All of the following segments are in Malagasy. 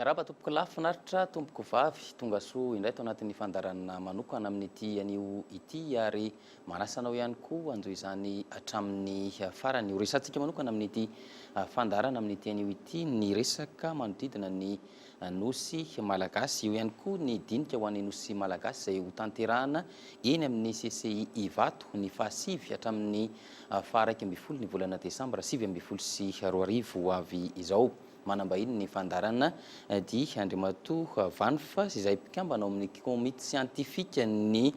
Miarahaba tompoko lahy, finaritra tompoko vavy, tonga soa indray tao anatin'ny fandaharanana manokana amin'ity anio ity ary manasa anao ihany koa hanjohy izany hatramin'ny farany. Ho resahantsika manokana amin'ity fandaharana amin'ity anio ity ny resaka manodidina ny Nosy Malagasy. Eo ihany koa ny dinika ho an'ny Nosy Malagasy izay hotanterahana eny amin'ny CCI Ivato ny fahasivy hatramin'ny faha-11 ny volana desambra 2019 ho avy izao. Manam-bahiny ny fandaharana dia Andriamatoa Vanfa izay mpikambana ao amin'ny komity siantifikan'ny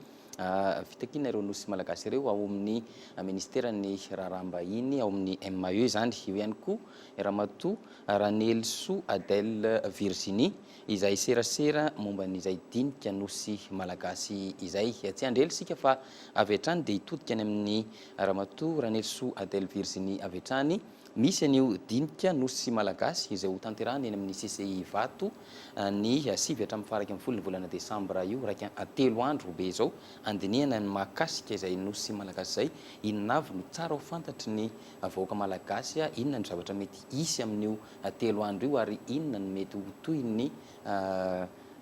fitakiana ireo Nosy Malagasy ireo ao amin'ny ministeran'ny raharaham-bahiny ao amin'ny MAE izany. Eo ihany koa Ramatoa Ranelisoa Adèle Virginie izay serasera momba an'izay dinika Nosy Malagasy izay. Tsy handre ela isika fa avy hatrany dia hitodika any amin'ny Ramatoa Ranelisoa Adèle Virginie avy hatrany. Misy an'io dinika Nosy Malagasy izay hotanterahina eny amin'ny CCI Ivato ny 9 hatramin'ny faha-11 ny volana desambra io, 1 telo andro be izao, handinihana ny mahakasika izay Nosy Malagasy izay. Inona avy no tsara ho fantatry ny vahoaka malagasy, inona no zavatra mety hisy amin'io 3 andro io ary inona no mety ho tohin'ny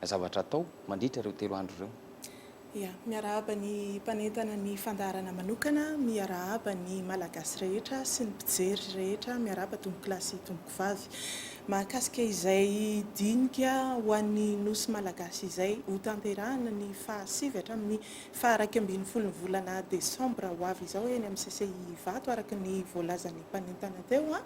zavatra atao mandritra ireo 3 andro ireo? Ya, miarahaba ny mpanentana ny fandaharana manokana, miarahaba ny Malagasy rehetra sy ny mpijery rehetra, miarahaba tompoko lahy sy tompoko vavy. Mahakasika izay dinika ho an'ny Nosy Malagasy izay hotanterahina ny faha-9 hatramin'ny faha-11 ny volana desambra ho avy izao eny amin'ny CCI Ivato araka ny voalazan'ny mpanentana teo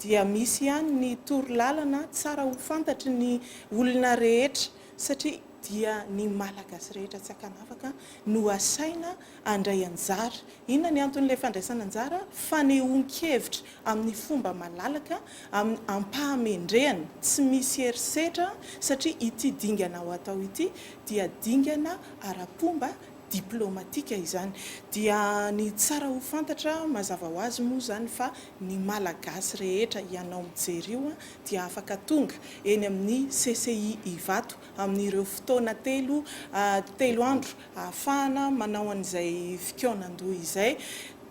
dia misy ihany ny torolalana tsara ho fantatry ny olona rehetra satria dia ny Malagasy rehetra tsy ankanavaka no asaina handray anjara. Inona ny anton'ilay fandraisana anjara? Fanehoan-kevitra amin'ny fomba malalaka, amin'ny ampahamendrehana, tsy misy herisetra satria ity dingana ho atao ity dia dingana ara-pomba diplaomatika izany. Dia ny tsara ho fantatra mazava ho azy moa izany fa ny Malagasy rehetra ianao mijery io dia afaka tonga eny amin'ny CCI Ivato amin'ireo fotoana telo 3 andro ahafahana manao an'izay fikaonan-doha izay.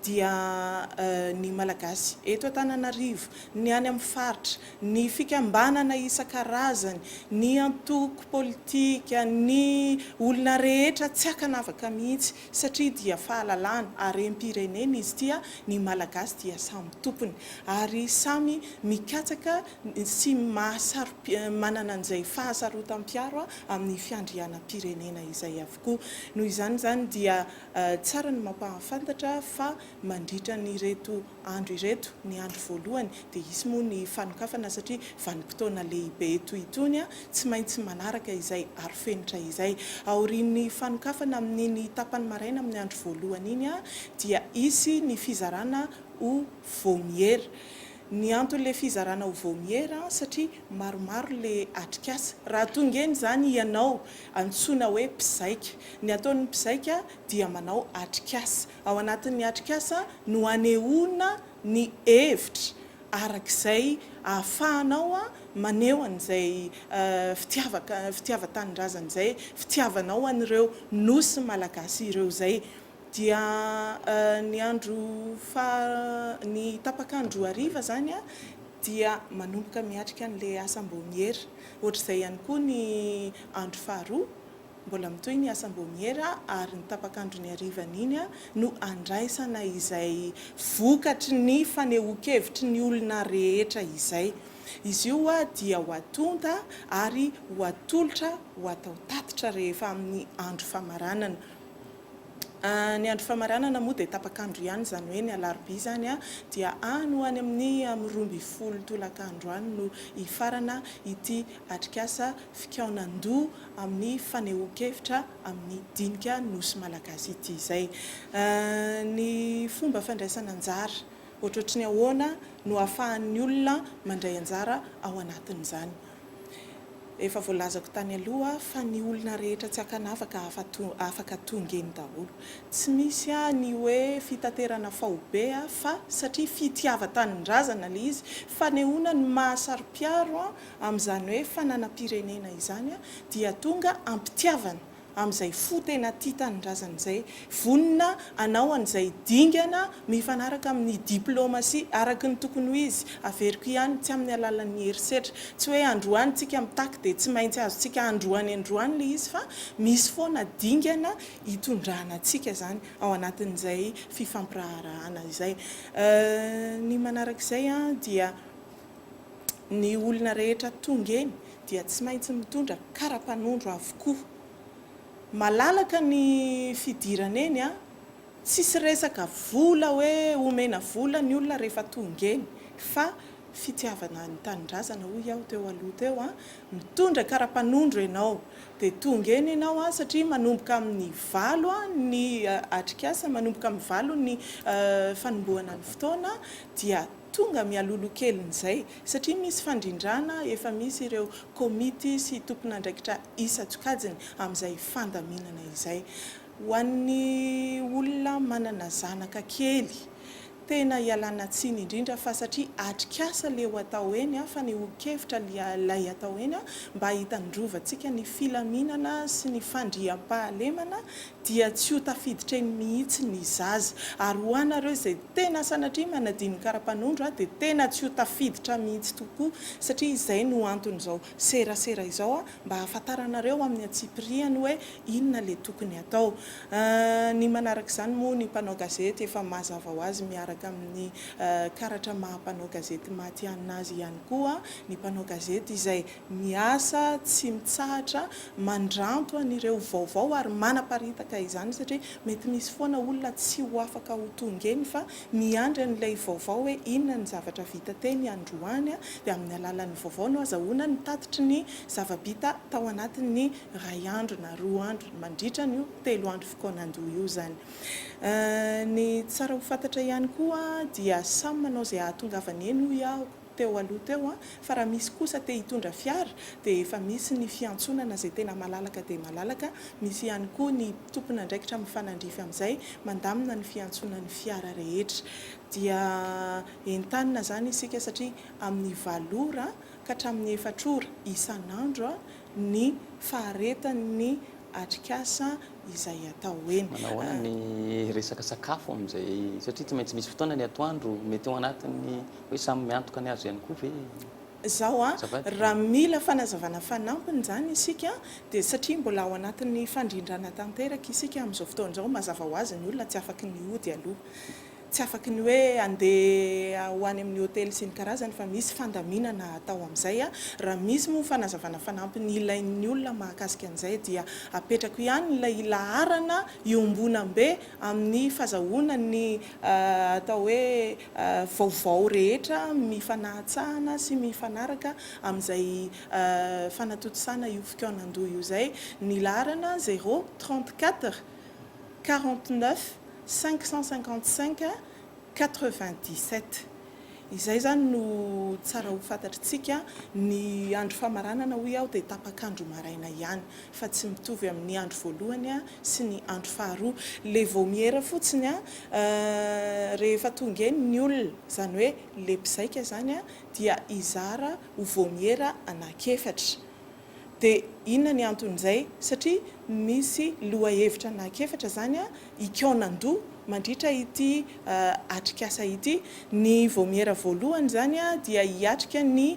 Dia ny Malagasy eto Antananarivo, ny any amin'ny faritra, ny fikambanana isan-karazany, ny antoko politika, ny olona rehetra tsy ankanavaka mihitsy satria dia fahalalana, harem-pirenena izy ity, ny Malagasy dia samy tompony ary samy mikatsaka sy mahasaro manana an'izay fahasarotam-piaro amin'ny fiandrianam-pirenena izay avokoa. Noho izany izany dia tsara ny mampahafantatra fa mandritra an'ireto andro ireto, ny andro voalohany dia hisy moa ny fanokafana satria vanim-potoana lehibe toy itony tsy maintsy manaraka izay arofenitra izay. Aorian'ny fanokafana amin'iny tapany maraina amin'ny andro voalohany iny dia hisy ny fizarana ho vaomiera. Ny anton'ilay fizarana ho vaomiera satria maromaro ilay atrikasa. Raha tonga eny izany ianao antsoina hoe mpizaika. Ny ataon'ny mpizaika dia manao atrikasa. Ao anatin'ny atrikasa no anehoana ny hevitra arak'izay ahafahanao maneho an'izay fitiavaka fitiavan-tanindrazana izay, fitiavanao an'ireo nosy malagasy ireo izay. Dia ny andro faha ny tapak'andro hariva izany dia manomboka miatrika an'ilay asam-baomiera. Ohatr'izay ihany koa ny andro faharoa, mbola mitohy ny asam-baomiera ary ny tapak'andron'ny harivan'iny no andraisana izay vokatry ny fanehoan-kevitry ny olona rehetra izay. Izy io dia ho atonta ary ho atolotra ho atao tatitra rehefa amin'ny andro famaranana. Ny andro famaranana moa dia tapak'andro ihany, izany hoe ny alarobia izany dia any ho any amin'ny 12 tolakandro any no hifarana ity atrikasa fikaonan-doha amin'ny fanehoan-kevitra amin'ny dinika Nosy Malagasy ity izay. Ny fomba fandraisana anjara, ohatrohatry ny ahoana no ahafahan'ny olona mandray anjara ao anatin'izany? Efa voalazako tany aloha fa ny olona rehetra tsy ankanavaka afaka tonga eny daholo. Tsy misy ny hoe fitaterana faobe fa satria fitiavan-tanindrazana ilay izy, fanehoana ny maha saro-piaro amin'izany hoe fananam-pirenena izany dia tonga am-pitiavana. amin'izay fo tena tia tanindrazana izay, vonona hanao an'izay dingana mifanaraka amin'ny diplomasia araka ny tokony ho izy, averiko ihany, tsy amin'ny alalan'ny herisetra. Tsy hoe androany tsika mitaky dia tsy maintsy azontsika androany androany ilay izy fa misy foana dingana hitondrana antsika izany ao anatin'izay fifampiraharahana izay. Ny manarak'izay dia ny olona rehetra tonga eny dia tsy maintsy mitondra kara-panondro avokoa. Malalaka ny fidirana eny an, tsisy resaka vola hoe omena vola ny olona rehefa tonga eny fa fitiavana ny tanindrazana hoy aho teo aloha teo an, mitondra kara-panondro ianao dia tonga eny ianao an satria manomboka amin'ny valo ny atrikasa, manomboka amin'ny valo ny fanombohana ny fotoana dia tonga mialoloha kelin'izay satria misy fandrindrana efa misy ireo komity sy tompon'andraikitra isan-tsokajiny amin'izay fandaminana izay. Ho an'ny olona manana zanaka kely, tena ialana tsiny indrindra fa satria atrikasa le ho atao eny, fanehoan-kevitra ilay atao eny mba hitandrovantsika ny filaminana sy ny fandriampahalemana dia tsy ho tafiditra eny mihitsy ny zaza. Ary ho anareo izay tena sanatria manadino kara-panondro dia tena tsy ho tafiditra mihitsy tokoa satria izay no anton'izao serasera izao mba hahafantaranareo amin'ny antsipiriany hoe inona ilay tokony hatao. Ny manaraka izany moa ny mpanao gazety efa mazava ho azy miaraka amin'ny karatra maha mpanao gazety matihanina azy ihany koa ny mpanao gazety izay miasa tsy mitsahatra mandranto an'ireo vaovao ary manaparitaka izany satria mety misy foana olona tsy ho afaka ho tonga eny fa miandry an'ilay vaovao hoe inona ny zavatra vita teny androany dia amin'ny alalan'ny vaovao no azahoana ny tatitry ny zava-bita tao anatin'ny iray andro na roa andro mandritra an'io telo andro fikaonandoha io izany. Ny tsara ho fantatra ihany koa dia samy manao izay hahatongavany eny hoy aho teo aloha teo fa raha misy kosa te hitondra fiara dia efa misy ny fiantsonana izay tena malalaka dia malalaka, misy ihany koa ny tompon'andraikitra mifanandrify amin'izay mandamina ny fiantsonan'ny fiara rehetra. Dia entanina izany isika satria amin'ny valo ora ka hatramin'ny efatra ora isan'andro ny faharetan'ny atrikasa izay atao eny. Manao ahoana ny resaka sakafo amin'izay satria tsy maintsy misy fotoana ny atoandro, mety ao anatin'ny hoe samy miantoka ny azy ihany koa ve? Izao an, Azafady. raha mila fanazavana fanampiny izany isika dia satria mbola ao anatin'ny fandrindrana tanteraka isika amin'izao fotoana izao, mazava ho azy ny olona tsy afaky ny hody aloha. Tsy afaky ny hoe handeha ho any amin'ny hotely sy ny karazany fa misy fandaminana atao amin'izay. Raha misy moa fanazavana fanampiny ilain'ny olona mahakasika an'izay dia apetrako ihany ilay laharana iombonambe amin'ny fazahoana ny atao hoe vaovao rehetra mifanahatsahana sy mifanaraka amin'izay fanatontosana io fikaonandoha io izay ny laharana zéro 34 49 555 97. Izay izany no tsara ho fantatritsika, ny andro famaranana hoy aho dia tapak'andro maraina ihany fa tsy mitovy amin'ny andro voalohany sy ny andro faharoa. Le vaomiera fotsiny rehefa tonga eny ny olona, izany hoe le mpizaika izany dia hizara ho vaomiera anankiefatra. Dia inona ny anton'izay? Satria misy lohahevitra anankiefatra izany hikaonan-doha mandritra ity atrikasa ity. Ny vaomiera voalohany izany dia hiatrika ny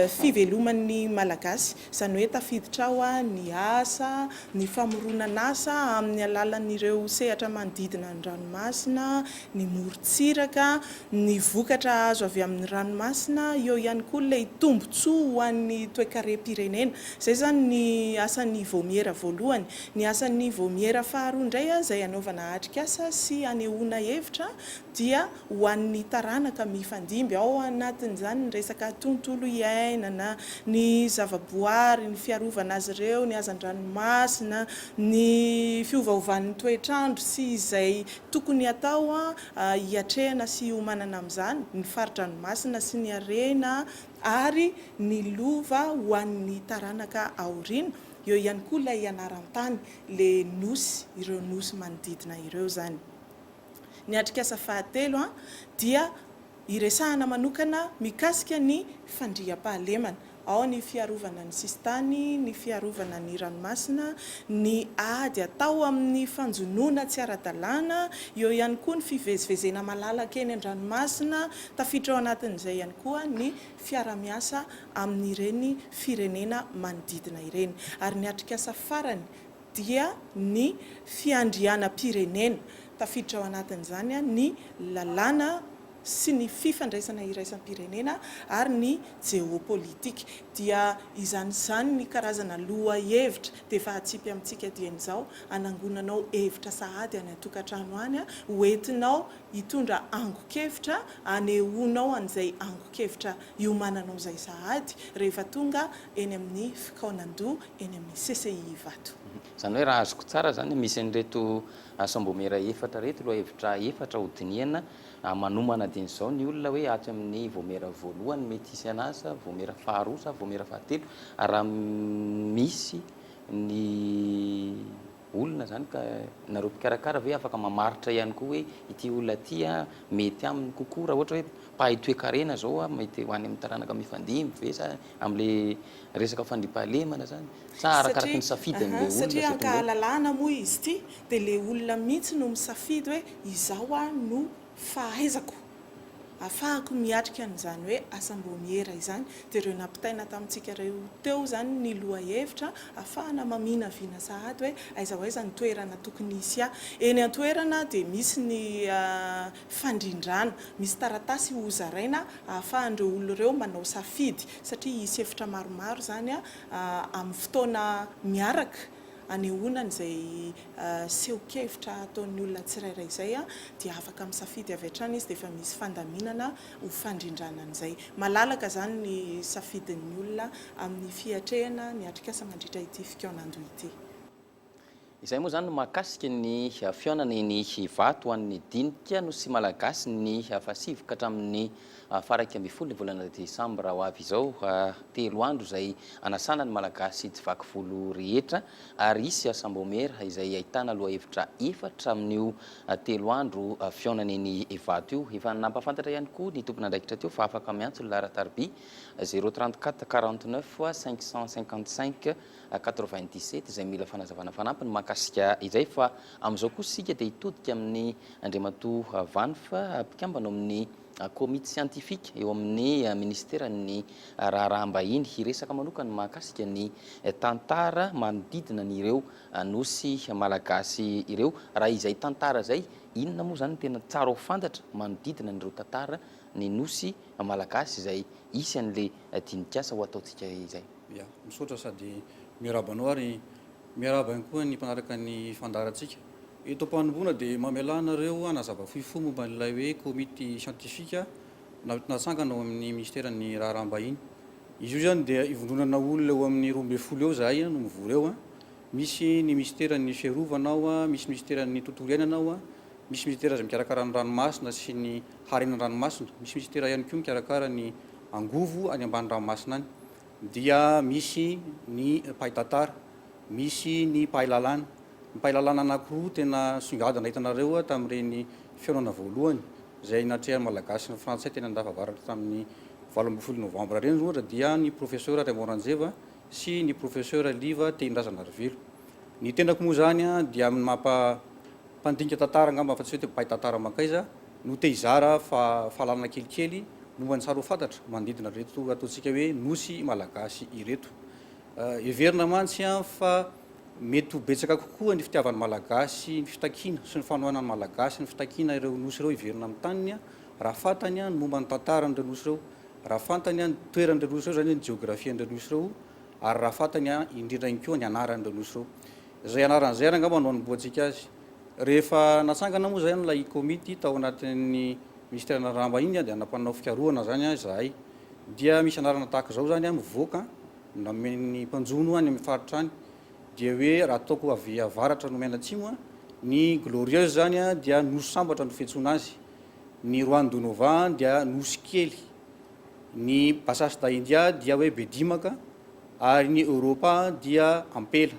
fiveloman'ny Malagasy, izany hoe tafiditra ao ny asa, ny famoronan'asa amin'ny alalan'ireo sehatra manodidina ny ranomasina, ny morontsiraka, ny vokatra azo avy amin'ny ranomasina, eo ihany koa ilay tombontsoa ho an'ny toekarem-pirenena. Izay izany ny asan'ny vaomiera voalohany. Ny asan'ny vaomiera faharoa indray izay hanaovana atrikasa sy hanehoana hevitra dia ho an'ny taranaka mifandimby. Ao anatin'izany ny resaka tontolo iainana, ny zavaboary, ny fiarovana azy ireo, ny hazan-dranomasina, ny fiovaovan'ny toetr'andro sy izay tokony hatao hiatrehana sy hiomanana amin'izany, ny fari-dranomasina sy ny harena ary ny lova ho an'ny taranaka aoriana. Eo ihany koa ilay anaran-tany, ilay nosy, ireo nosy manodidina ireo izany. Ny atrikasa fahatelo dia hiresahana manokana mikasika ny fandriampahalemana. Ao ny fiarovana ny sisintany, ny fiarovana ny ranomasina, ny ady atao amin'ny fanjonoana tsy ara-dalàna, eo ihany koa ny fivezivezena malalaka eny an-dranomasina, tafiditra ao anatin'izay ihany koa ny fiara-miasa amin'ireny firenena manodidina ireny. Ary ny atrikasa farany dia ny fiandrianam-pirenena, tafiditra ao anatin'izany ny lalàna sy ny fifandraisana iraisam-pirenena ary ny jeopolitika. Dia izany izany ny karazana lohahevitra dia efa atsipy amintsika dieny izao, hanangonanao hevitra sahady any an-tokantrano any, ho entinao hitondra angon-kevitra, hanehoanao an'izay angon-kevitra hiomananao izay sahady rehefa tonga eny amin'ny fikaonandoha eny amin'ny CCI Ivato. Izany hoe raha azoko tsara izany, misy an'ireto asam-baomiera efatra ireto, lohahevitra efatra hodinihana, manomana dian'izao ny olona hoe ato amin'ny vaomiera voalohany mety hisy an'azy sa vaomiera faharoa sa vaomiera fahatelo, raha misy ny olona izany ka nareo mpikarakara ve afaka mamaritra ihany koa hoe ity olona ity mety aminy kokoa raha ohatra hoe mpahay toekarena izao mety ho any amin'ny taranaka mifandimby ve sa amin'ilay resaka fandriampahalemana izany sa arakaraky ny safidin'ilay olona Satria izay tonga eo? ankahalalahana moa izy ity dia ilay olona mihitsy no misafidy hoe izao aho no fahaizako afahako miatrika an'izany hoe asam-baomiera izany dia ireo nampitaina tamintsika ireo teo izany ny lohahevitra afahana maminavina sahady hoe aiza ho aiza ny toerana tokony hisy ahy. Eny an-toerana dia misy ny fandrindrana, misy taratasy hozaraina ahafahan'ireo olona ireo manao safidy satria hisy efitra maromaro izany amin'ny fotoana miaraka anehoana an'izay sehon-kevitra ataon'ny olona tsirairay izay dia afaka misafidy avy hatrany izy dia efa misy fandaminana ho fandrindrana an'izay. Malalaka izany ny safidin'ny olona amin'ny fiatrehana ny atrikasa mandritra ity fikaonandoha ity. Izay moa izany no mahakasika ny fihaonana eny Ivato ho an'ny dinika Nosy Malagasy ny fahasivy ka hatramin'ny faha-11 ny volana desambra ho avy izao. Telo andro izay hanasana ny Malagasy tsy vaky volo rehetra ary hisy asam-baomiera izay ahitana lohahevitra efatra amin'io telo andro fihaonana eny Ivato io. Efa nampahafantatra ihany koa ny tompon'andraikitra teo fa afaka miantso ny laharan-tariby 034 49 555 97 izay mila fanazavana fanampiny mahakasika izay fa amin'izao kosa isika dia hitodika amin'ny Andriamatoa Vanf mpikambana ao amin'ny komity siantifika eo amin'ny minisiteran'ny raharaham-bahiny hiresaka manokana mahakasika ny tantara manodidina an'ireo nosy malagasy ireo. Raha izay tantara izay, inona moa izany no tena tsara ho fantatra manodidina an'ireo tantara ny nosy malagasy izay hisy an'ilay dinik'asa ho ataontsika izay? Ya, misaotra sady miarahaba anao ary miarahaba ihany koa ny mpanaraka ny fandaharantsika. Eto am-panombohana dia mamelà anareo hanazava fohifohy momba ilay hoe komity siantifika natsangana ao amin'ny minisiteran'ny raharaham-bahiny. Izy io izany dia ivondronana olona eo amin'ny 12 eo izahay no mivory eo. Misy ny minisiteran'ny fiarovana ao, misy minisiteran'ny tontolo iainana ao, misy minisitera izay mikarakara ny ranomasina sy ny harena an-dranomasina, misy minisitera ihany koa mikarakara ny angovo any ambany ranomasina any. Dia misy ny mpahay tantara, misy ny mpahay lalàna. Ny mpahay lalàna anankiroa tena songadina hitanareo tamin'ireny fihaonana voalohany izay natrehan'ny Malagasy sy ny Frantsay teny Andafavaratra tamin'ny 18 novambra ireny ohatra dia ny Professeur Raymond Ranjeva sy ny Professeur Liva Tehindrazanarivelo. Ny tenako moa izany dia amin'ny maha mpandinika tantara angamba fa tsy hoe mpahay tantara mankaiza no te hizara fahalalana kelikely momba ny tsara ho fantatra manodidina ireto ataontsika hoe nosy malagasy ireto. Heverina mantsy fa mety ho betsaka kokoa ny fitiavan'ny Malagasy ny fitakiana sy ny fanohanan'ny Malagasy ny fitakiana ireo nosy ireo hiverina amin'ny taniny raha fantany ny momba ny tantaran'ireo nosy ireo, raha fantany ny toeran'ireo nosy ireo, izany hoe ny jeografian'ireo nosy ireo ary raha fantany indrindra ihany koa ny anaran'ireo nosy ireo. Izay anarana izay ary angamba no hanombohantsika azy. Rehefa natsangana moa izany ilay komity tao anatin'ny minisiteran'ny Raharaham-bahiny dia nampanao fikarohana izany izahay. Dia misy anarana tahaka izao izany mivoaka nomen'ny mpanjono any amin'ny faritra any dia hoe raha ataoko avy avaratra no mianatsimo, ny Glorieuse izany dia nosy sambatra no fiantsoana azy, ny Juan Donovan dia nosy kely, ny Bassas da India dia hoe Bedimaka ary ny Europa dia Ampela.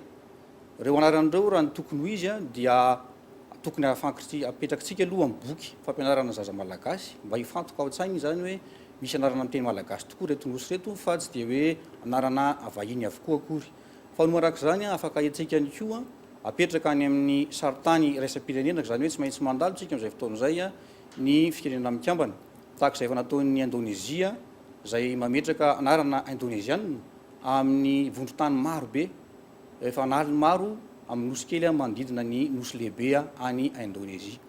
Ireo anarana ireo raha ny tokony ho izy dia tokony apetrakintsika aloha amin'ny boky fampianarana zaza malagasy mba hifantoka ao an-tsainy izany hoe Misy anarana amin'ny teny malagasy tokoa ireto nosy ireto fa tsy dia hoe anarana vahiny avokoa akory. Faharoa manaraka izany, afaka hetsika ihany koa apetraka any amin'ny sarintany iraisam-pirenena, izany hoe tsy maintsy mandalo isika amin'izay fotoana izay ny Firenena Mikambana, tahaka izay efa nataon'i Indonezia izay mametraka anarana indoneziana amin'ny vondron-tany maro be efa an'aliny maro amin'ny nosy kely manodidina ny nosy lehibe any Indonezia.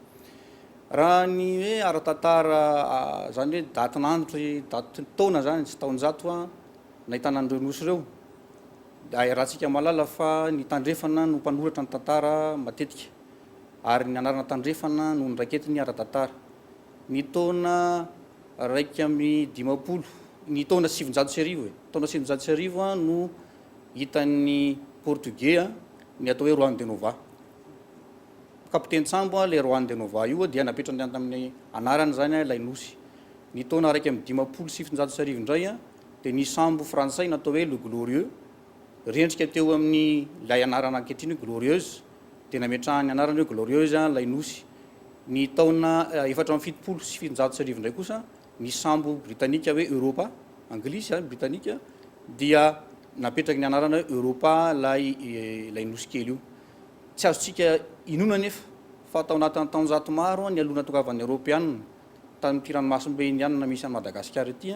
Raha ny hoe ara-tantara, izany hoe datin'andro, datin-taona izany, tsy taonjato, nahitana an'ireo nosy ireo, dia iarahantsika mahalala fa ny tandrefana no mpanoratra ny tantara matetika, ary ny anarana tandrefana no noraiketiny ara-tantara. Ny taona 51, ny taona 1900 e, taona 1900 no hitan'ny Portugais ny atao hoe Juan de Nova. Kapitenin-tsambo ilay Juan de Nova io dia napetrany tamin'ny anarany izany ilay nosy. Ny taona 1951 indray dia nisy sambo frantsay natao hoe Le Glorieux rendrika teo amin'ny ilay anarana ankehitriny hoe Glorieuse dia nametrahany ny anarany hoe Glorieuse ilay nosy. Ny taona 1774 indray kosa ny sambo britanika hoe Europa, anglisy izany, britanika, dia napetraky ny anarana hoe Europa ilay ilay nosy kely io. Tsy azontsika inoana anefa fa tao anatin'ny taonjato maro nialoha nahatongavan'ny Eoropeanina tamin'ity ranomasimbe Indianina misy an'i Madagasikara ity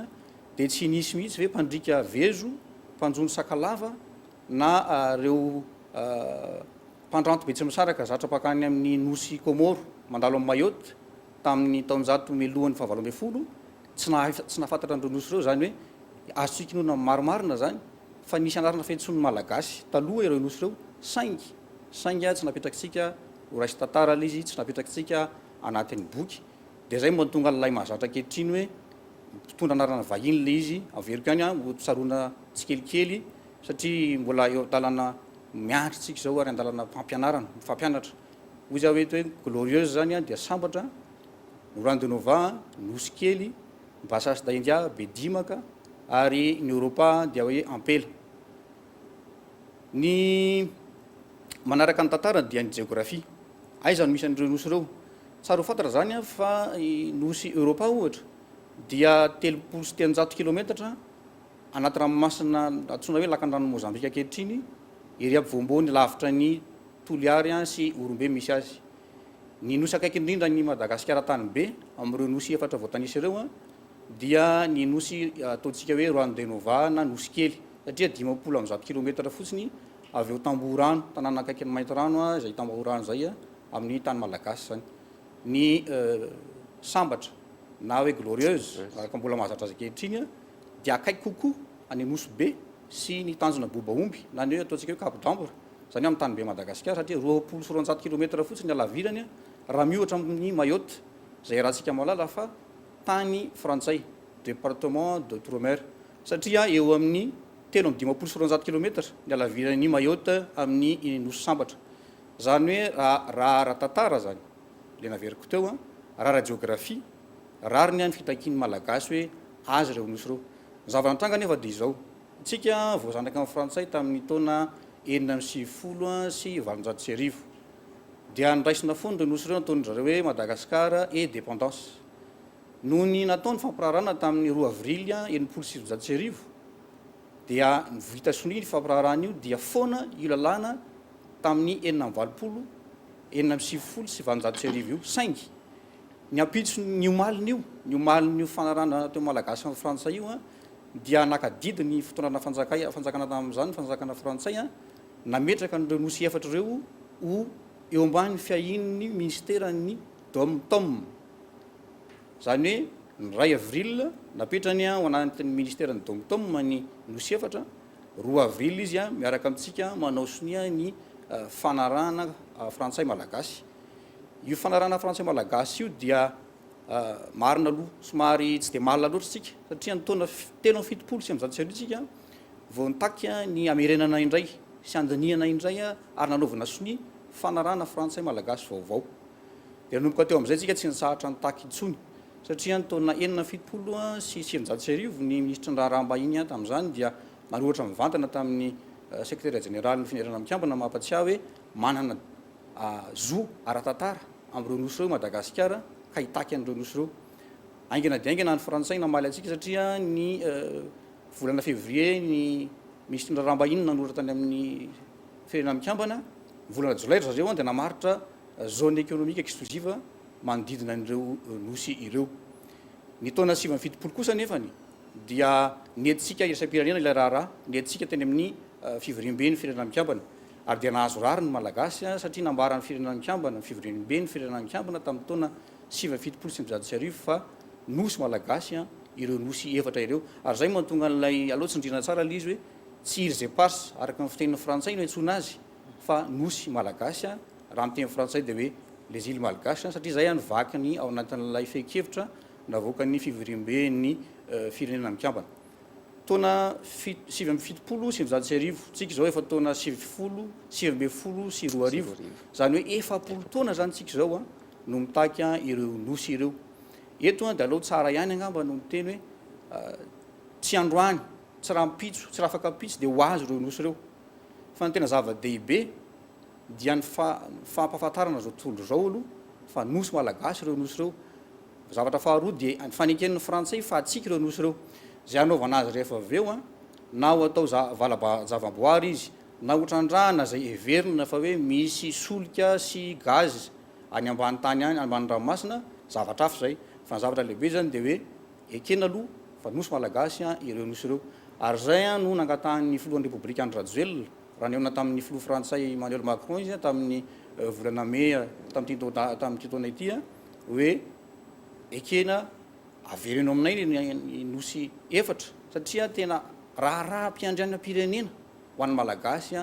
dia tsy nisy mihitsy ve mpandriaka vezo, mpanjono sakalava na ireo mpandranto betsimisaraka zatra mpankany amin'ny nosy Kômôro mandalo amin'i Mayotte tamin'ny taonjato mialohan'ny fahavalo 18 tsy nahay tsy nahafantatra an'ireo nosy ireo, izany hoe azontsika inoana marimarina izany fa nisy anarana fiantsoan'ny Malagasy taloha ireo nosy ireo saingy saingy tsy napetrakitsika ho raisin-tantara ilay izy, tsy napetrakitsika anatin'ny boky, dia izay no mahatonga an'ilay mahazatra ankehitriny hoe mitondra anarana vahiny ilay izy, averiko ihany ho tsaroana tsikelikely satria mbola eo an-dalana miandry tsika izao ary an-dalana fampianarana, mifampianatra. Hoy za hoe eto hoe glorieuse zany dia sambatra, Norandenova, nosy kely, Bassas da India, Bedimaka, ary ny Europa dia hoe ampela. Ny manaraka ny tantara dia ny jeografia. Aiza no misy an'ireo nosy ireo? Tsara ho fantatra izany fa ny nosy Europa ohatra dia 330 kilometatra anaty ranomasina antsoina hoe lakan-dranon'i Mozambika ankehitriny, ery ampovoamboany lavitra ny Toliary sy Ihorombe misy azy. Ny nosy akaiky indrindra an'i Madagasikara tanibe amin'ireo nosy efatra voatanisa ireo dia ny nosy ataontsika hoe Juan de Nova na Nosy Kely satria 150 kilometatra fotsiny avy eo Tambohorano, tanàna akaikin'i Maintirano izay Tambohorano izay amin'ny tany malagasy izany. Ny Sambatra na hoe Glorieuse araka mbola mahazatra azy ankehitriny dia akaiky kokoa any Nosy Be sy ny tanjona Bobaomby na ny hoe ataontsika hoe Cap d'Ambre, izany hoe amin'ny tanibe Madagasikara satria 220 kilometatra fotsiny ny halavirany raha miohatra amin'ny Mayotte izay iarahantsika mahalala fa tany frantsay, département d'Outre-mer, satria eo amin'ny 253 kilometatra ny halaviran'i Mayotte amin'ny Nosy Sambatra. Izany hoe raha raha ara-tantara izany, ilay naveriko teo, raha ara-jeografia, rariny ny fitakian'ny Malagasy hoe azy ireo nosy ireo. Ny zava-nitranga anefa dia izao, isika voazanaky ny Frantsay tamin'ny taona 1896 dia noraisina foana ireo nosy ireo nataon-dry zareo hoe Madagascar et dépendance. Nony natao ny fampiraharahana tamin'ny roa avril 1960 dia vita sonia io fampiraharahana io dia foana io lalàna tamin'ny 86 1896 io saingy ny ampitso ny omalin'io ny omalin'io fanarahana teo Malagasy sy ny Frantsay io dia naka didy ny fitondrana fanjakay fanjakana tamin'izany fanjakana frantsay nametraka an'ireo nosy efatra ireo ho eo ambany fiahian'ny minisiteran'ny Dom Tom. Izany hoe ny iray avril napetrany ao anatin'ny minisiteran'ny Dom Tom ny nosy efatra, roa avril izy miaraka amintsika manao sonia ny fanarahana frantsay malagasy. Io fanarahana frantsay malagasy io dia marina aloha somary tsy dia mahalala loatra isika satria ny taona 1973 isika vao nitaky ny hamerenana indray sy handinihana indray ary nanaovana sonia fanarahana frantsay malagasy vaovao. Dia nanomboka teo amin'izay isika tsy nitsahatra nitaky intsony satria ny taona 1976 ny minisitry ny raharaham-bahiny tamin'izany dia nanoratra mivantana tamin'ny sekretera jeneralin'ny Finerana Mikambana mampatsiahy hoe manana zo ara-tantara amin'ireo nosy ireo i Madagasikara ka hitaky an'ireo nosy ireo. Haingana dia haingana ny Frantsay namaly antsika satria ny volana février ny minisitry ny raharaham-bahiny nanoratra tany amin'ny Firenena Mikambana, ny volana jolay ry zareo dia namaritra zone économique exclusive manodidina an'ireo nosy ireo. Ny taona 79 kosa anefany dia nentintsika iraisam-pirenena ilay raharaha, nentintsika teny amin'ny fivoriamben'ny Firenena Mikambana ary dia nahazo rariny ny Malagasy satria nambaran'ny Firenena Mikambana, ny fivoriamben'ny Firenena Mikambana tamin'ny taona 1979 fa nosy Malagasy ireo nosy efatra ireo. Ary izay no mahatonga an'ilay, aleo tsindriana tsara ilay izy hoe tsy îles éparses araka ny fitenin'ny frantsay no iantsoana azy fa nosy Malagasy, raha amin'ny teny frantsay dia hoe les îles malgaches satria izay no vakiny ao anatin'ilay fehin-kevitra navoakan'ny fivoriamben'ny Firenena Mikambana. Taona 1979, tsika izao efa taona 2019, izany hoe 40 taona izany tsika izao no mitaky ireo nosy ireo. Eto dia aleo tsara ihany angamba no miteny hoe tsy androany, tsy rahampitso, tsy rahafakampitso dia ho azo ireo nosy ireo. Fa ny tena zava-dehibe dia ny fampahafantarana izao tontolo izao aloha fa nosy malagasy ireo nosy ireo. Zavatra faharoa dia ny faneken'ny frantsay fa antsika ireo nosy ireo. Izay hanaovana azy rehefa avy eo, na ho atao vala-javaboary izy, na ho trandrahana izay heverina fa hoe misy solika sy gaz any ambany tany any, ambany ranomasina, zavatra hafa izay. Fa ny zavatra lehibe izany dia hoe ekena aloha fa nosy malagasy ireo nosy ireo. Ary izay no nangatahan'ny filohan'ny Repoblika Andry Rajoelina raha nihaona tamin'ny filoha frantsay Emmanuel Macron izy tamin'ny volana mey tamin'ity taona ity hoe ekena avereno aminay ny nosy efatra satria tena raharaham-piandrianam-pirenena ho an'ny Malagasy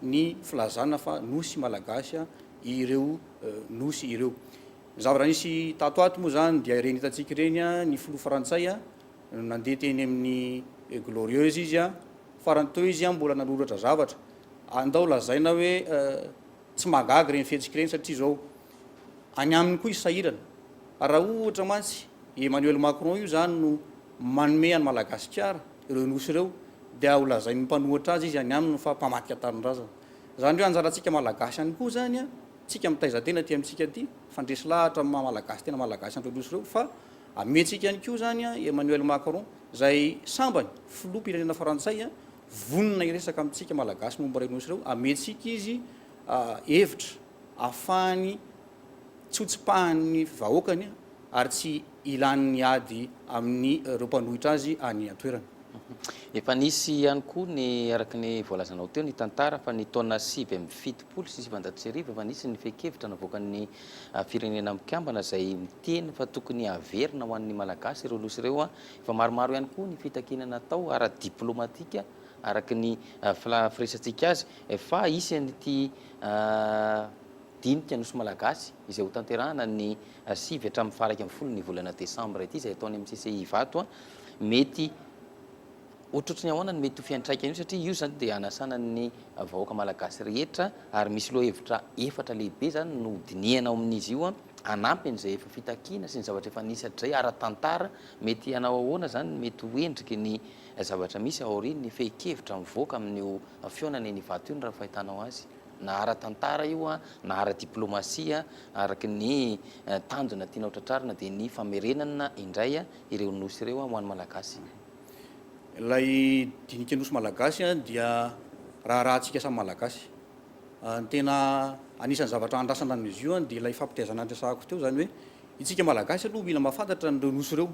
ny filazana fa nosy malagasy ireo nosy ireo. Ny zavatra nisy tato ato moa izany dia ireny hitantsika ireny, ny filoha frantsay nandeha teny amin'ny Glorieuse izy, farany teo izy mbola nanoratra zavatra. Andao lazaina hoe tsy mahagaga ireny fihetsika ireny satria izao any aminy koa izy sahirana. Raha ohatra mantsy i Emmanuel Macron io izany no manome an'i Madagasikara ireo nosy ireo dia ho lazain'ny mpanohitra azy izy any aminy fa mpamadika tanindrazana. Izany hoe anjarantsika Malagasy ihany koa izany, tsika mitaiza tena aty amintsika aty, fandresy lahatra amin'ny maha Malagasy tena Malagasy an'ireo nosy ireo fa amentsika ihany koa izany i Emmanuel Macron izay sambany filoham-pirenena frantsay vonona hiresaka amintsika Malagasy momba ireo nosy ireo, amentsika izy hevitra ahafahany tsy ho tsipahan'ny vahoakany ary tsy ilany ady amin'ireo mpanohitra azy any an-toerana. Efa nisy ihany koa ny, araka ny voalazanao teo, ny tantara fa ny taona 1979 efa nisy ny fehin-kevitra navoakan'ny Firenena Mikambana izay miteny fa tokony haverina ho an'ny Malagasy ireo nosy ireo. Efa maromaro ihany koa ny fitakiana natao ara-diplomatika araka ny firesantsika azy fa hisy an'ity dinika Nosy Malagasy izay hotanterahana ny 9 hatramin'ny faha 11 ny volana desambra ity izay atao any amin'ny CCI Ivato. Mety ohatrohatry ny ahoana ny mety ho fiantraikan'io satria io izany dia hanasana ny vahoaka malagasy rehetra ary misy lohahevitra efatra lehibe izany no hodinihana ao amin'izy io hanampy an'izay efa fitakiana sy ny zavatra efa nisy hatrizay ara-tantara. Mety hanao ahoana izany ny mety ho endriky ny zavatra misy aorian'ny fehin-kevitra mivoaka amin'io fihaonana eny Ivato io raha ny fahitanao azy? Na ara-tantara io na ara-diplomasia, araka ny tanjona tiana ho tratrarina dia ny famerenana indray ireo nosy ireo ho an'ny Malagasy. Ilay dinika nosy Malagasy dia raharahantsika samy Malagasy. Ny tena anisan'ny zavatra andrasana amin'izy io dia ilay fampitaizana niresahako teo, izany hoe isika Malagasy aloha mila mahafantatra an'ireo nosy ireo,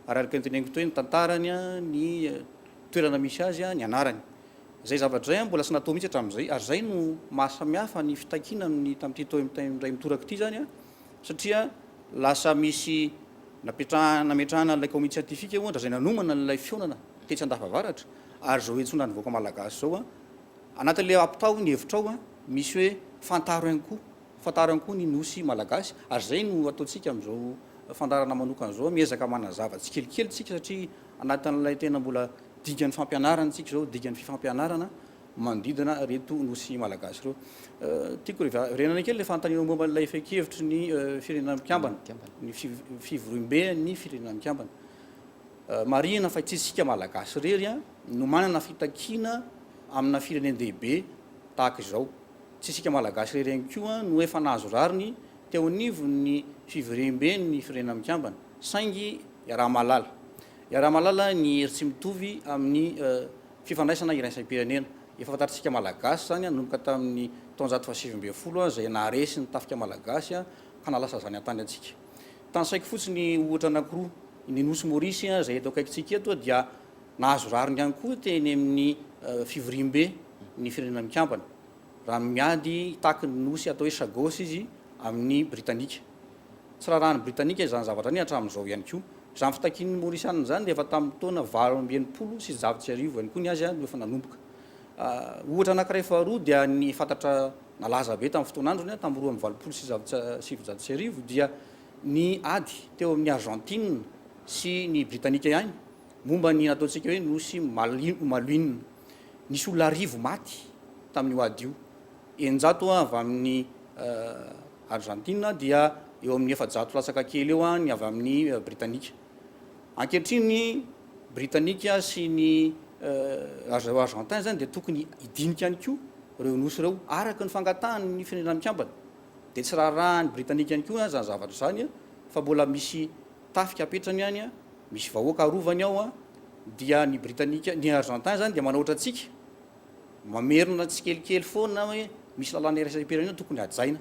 ary araka ny teneniko teo hoe ny tantarany, ny toerana misy azy, ny anarany. Izay zavatra izay mbola tsy natao mihitsy hatramin'izay ary izay no maha samihafa ny fitakiana amin'ny tamin'ity tao indray mitoraka ity izany satria lasa misy napetrahana nametrahana an'ilay komity siantifika ohatra izay nanomana an'ilay fihaonana tetsy Andafavaratra ary izao iantsoana ny vahoaka malagasy izao anatin'ilay ampitao ny hevitrao misy hoe fantaro ihany koa fantaro ihany koa ny nosy malagasy ary izay no ataontsika amin'izao fandaharana manokana izao miezaka manazava tsikelikely tsika satria anatin'ilay tena mbola Dingan'ny fampianarana isika izao, dingan'ny fifampianarana manodidina ireto nosy malagasy ireo. Tiako hiverenana kely ilay fanontaniana momba ilay fehin-kevitry ny Firenena Mikambana, ny fivoriamben'ny Firenena Mikambana. Marihina fa tsy isika malagasy irery no manana fitakiana amina firenen-dehibe tahaka izao. Tsy isika malagasy irery ihany koa no efa nahazo rariny teo anivon'ny fivoriamben'ny Firenena Mikambana. Saingy. Iaraha-mahalala. Iaraha-mahalala ny hery tsy mitovy amin'ny fifandraisana iraisam-pirenena. Efa fantatr'isika Malagasy izany nanomboka tamin'ny taonjato fahasivy ambin'ny folo izay naharesy ny tafika Malagasy ka nahalasa izany an-tany antsika. Tanisaiko fotsiny ohatra anankiroa, ny Nosy Maurice izay eto akaikintsika eto dia nahazo rariny ihany koa teny amin'ny fivoriambe ny Firenena Mikambana raha miady hitaky ny nosy atao hoe Chagos izy amin'ny Britanika. Tsy raharahan'ny Britanika izany zavatra izany hatramin'izao ihany koa. Izany fitakian'ny Maorisianina izany dia efa tamin'ny taona 1168 ihany koa ny azy no efa nanomboka. Ohatra anankiray faharoa dia ny fantatra nalaza be tamin'ny fotoan'androny, tamin'ny 1982 dia ny ady teo amin'ny Argentine sy ny Britanika ihany momba ny nataontsika hoe nosy Malouine. Nisy olona 1000 maty tamin'io ady io. 600 avy amin'ny Argentine dia eo amin'ny 400 latsaka kely eo ny avy amin'ny Britanika. Ankehitriny ny Britanika sy ny zareo Argentin izany dia tokony hidinika ihany koa ireo nosy ireo araka ny fangatahan'ny Firenena Mikambana. Dia tsy raharahan'ny Britanika ihany koa izany zavatra izany fa mbola misy tafika apetrany any, misy vahoaka arovany ao dia ny Britanika, ny Argentin izany dia manao ohatrantsika. Mamerina tsikelikely foana hoe misy lalàna iraisam-pirenena tokony hajaina.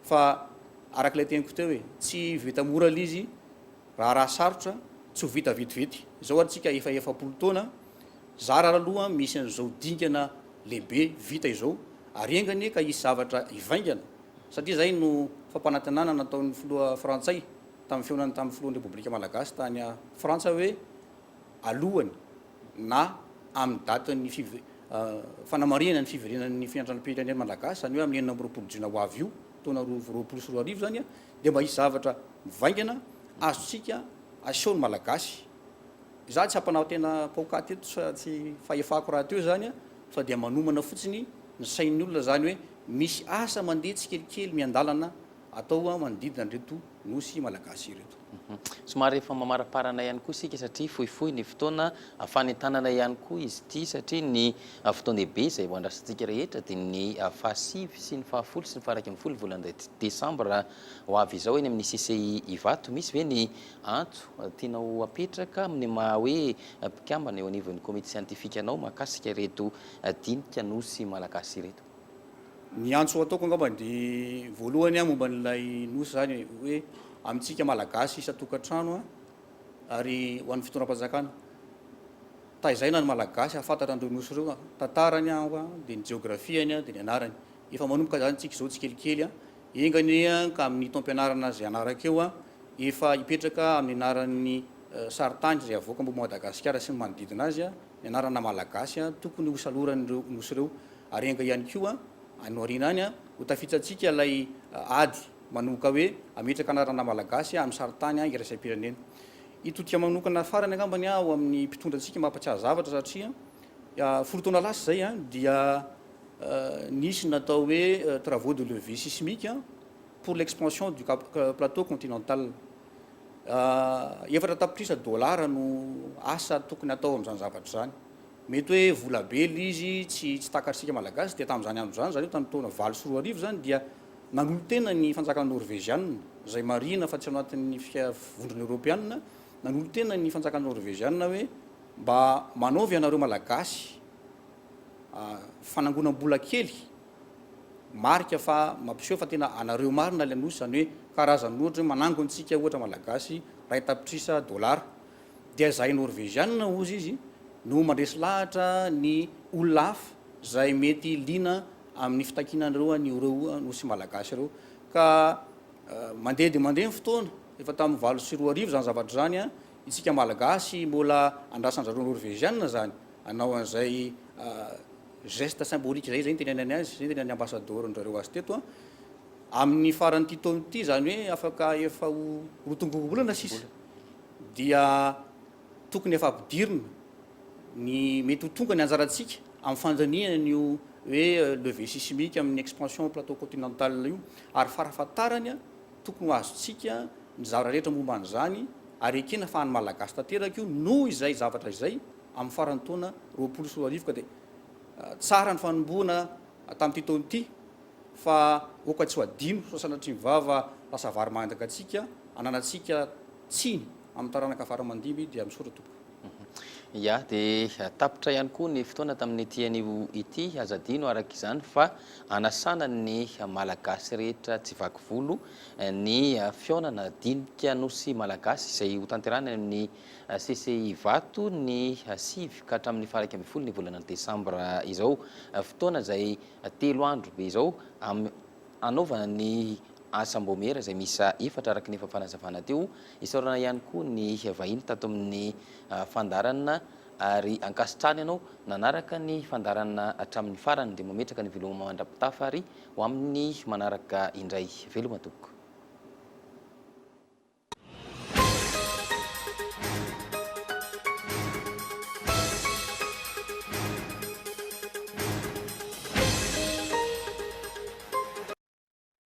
Fa araka ilay teniko teo hoe tsy vita mora ilay izy, raharaha sarotra, tsy ho vita vetivety. Izao ary tsika efa 40 taona, zara ary aloha misy an'izao dingana lehibe vita izao, ary enga anie ka hisy zavatra hivaingana, satria izay no fampanantenana nataon'ny filoha frantsay tamin'ny fihaonany tamin'ny filohan'ny Repoblika Malagasy tany Frantsa hoe alohany na amin'ny datin'ny fanamarihana ny fiverenan'ny fiandrianam-pirenena malagasy, izany hoe amin'ny 26 jona ho avy io, taona 2022 izany, dia mba hisy zavatra mivaingana azontsika aseho ny Malagasy. Izaho tsy hampanao tena paokaty eto sa tsy fahefako rahateo izany fa dia manomana fotsiny ny sain'ny olona izany hoe misy asa mandeha tsikelikely miandalana atao manodidina an'ireto nosy malagasy ireto. Somary efa mamaraparana ihany koa isika satria fohifohy ny fotoana, fanentanana ihany koa izy ity satria ny fotoan-dehibe izay ho andrasantsika rehetra dia ny fahasivy sy ny fahafolo sy ny faha-11 volana desambra ho avy izao eny amin'ny CCI Ivato. Misy ve ny antso tianao apetraka amin'ny maha hoe mpikambana eo anivon'ny komity siantifika anao mahakasika ireto dinika nosy malagasy ireto? Ny antso ataoko angamba dia voalohany momba an'ilay nosy izany e, hoe amintsika Malagasy isan-tokantrano ary ho an'ny fitondram-panjakana, taizaina ny Malagasy hahafantatra an'ireo nosy ireo, tantarany dia ny jeografiany dia ny anarany. Efa manomboka izany isika izao tsikelikely, enga anie ka amin'ny taom-pianarana izay hanaraka eo efa hipetraka amin'ny anaran'ny sarintany izay avoaka momba Madagasikara sy ny manodidina azy ny anarana Malagasy tokony hosaloran'ireo nosy ireo. Ary enga ihany koa any aoriana any ho tafitsantsika ilay ady manomboka hoe hametraka anarana malagasy amin'ny sarintany iraisam-pirenena. Hitodika manokana farany angambany aho amin'ny mpitondra antsika mampatsiahy zavatra satria 10 taona lasa izay dia nisy ny natao hoe travaux de levée sismique pour l'expansion du plateau continental. 4 tapitrisa dolara no asa tokony hatao amin'izany zavatra izany. Mety hoe vola be ilay izy tsy tsy takatr'isika Malagasy dia tamin'izany andro izany, izany hoe tamin'ny taona 2008 izany dia nanolo-tena ny fanjakana Norveziana, izay marihina fa tsy ao anatin'ny vondrona Eoropeana, nanolo-tena ny fanjakana Norveziana hoe mba manaovy ianareo Malagasy fanangonam-bola kely marika fa mampiseho fa tena anareo marina ilay nosy, izany hoe karazan'ny ohatra hoe manangona antsika ohatra Malagasy 1 tapitrisa dolara. Dia izahay Norveziana, hozy izy, no mandresy lahatra ny olona hafa izay mety liana amin'ny fitakiana an'ireo an'ireo nosy malagasy ireo. Ka mandeha dia mandeha ny fotoana, efa tamin'ny 2008 izany zavatra izany, isika Malagasy mbola andrasan-dry zareo Norveziana izany hanao an'izay geste symbolique izay, izay no tenenany azy, izay no tenenan'ny ambasadaoron-dry zareo azy teto. Amin'ny faran'ity taona ity, izany hoe afaka efa ho roa tongom-bolana sisa. dia tokony efa ampidirina ny mety ho tonga ny anjarantsika amin'ny fandinihana an'io hoe levée sismique amin'ny expansion plateau continental io ary farafahatarany tokony ho azontsika ny zavatra rehetra momba an'izany ary ekena fa an'ny Malagasy tanteraka io noho izay zavatra izay amin'ny faran'ny taona 2020 ka dia tsara ny fanombohana tamin'ity taona ity fa aoka tsy ho adino sao sanatria ny vava lasa vary mangatsiaka ananantsika tsiny. amin'ny taranaka fara aman-dimby dia misaotra tompoko. Ya, dia tapitra ihany koa ny fotoana tamin'ity anio ity. Aza adino araka izany fa anasana ny Malagasy rehetra tsy vaky volo ny fihaonana dinika Nosy Malagasy izay hotanterahina any amin'ny CCI Ivato ny 9 ka hatramin'ny faha 11 ny volana desambra izao. Fotoana izay telo andro be izao hanaovana ny asam-baomiera izay miisa efatra araka ny efa fanazavana teo. Isaorana ihany koa ny vahiny tato amin'ny fandaharana ary ankasitrahana ianao nanaraka ny fandaharana hatramin'ny farany dia mametraka ny veloma mandra-pitafa ary ho amin'ny manaraka indray. Veloma tompoko.